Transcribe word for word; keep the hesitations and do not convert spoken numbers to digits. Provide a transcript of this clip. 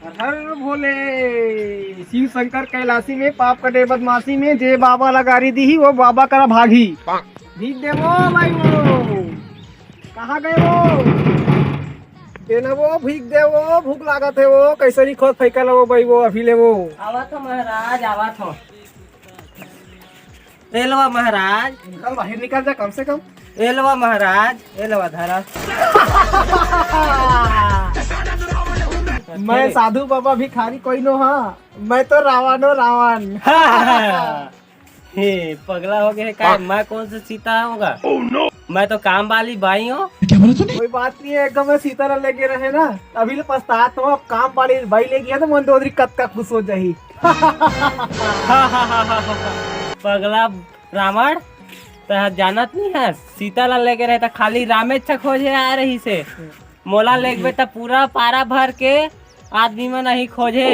हर भोले शिव शंकर कैलाशी में, पाप कटे बदमाशी में, जे बाबा ला गारी दीही, वो बाबा करा भागही। भीख देवो भाई वो, कहाँ गए वो? देना वो, भीख दे वो, भूख लागत है वो, कैसे नहीं खोद फेंका ला वो भाई वो, अभी ले वो। आवत हो महाराज, आवत हो। एलवा महाराज। निकल बाहर, निकल जा कम से कम। एलवा महाराज, एलवा धरा। मैं साधु बाबा भिखारी कोई नो हाँ, मैं तो रावण हो रावण। हे, पगला हो गया है काय? मैं कौन सा सीता होगा? मैं तो काम वाली बाई हूँ। कोई बात नहीं है, एकदम मैं सीता ला लेके रहे ना, अभी ले पछतात हो। अब काम वाली बाई लेके है तो मन दोदरी कतका खुश हो जाही। पगला रावण, तह जानत नहीं है, सीता ला लेके रहे त खाली रामेच खोजे आ रही से। मोला लेगबे त पूरा पारा भर के आदमी मन नहीं खोजे।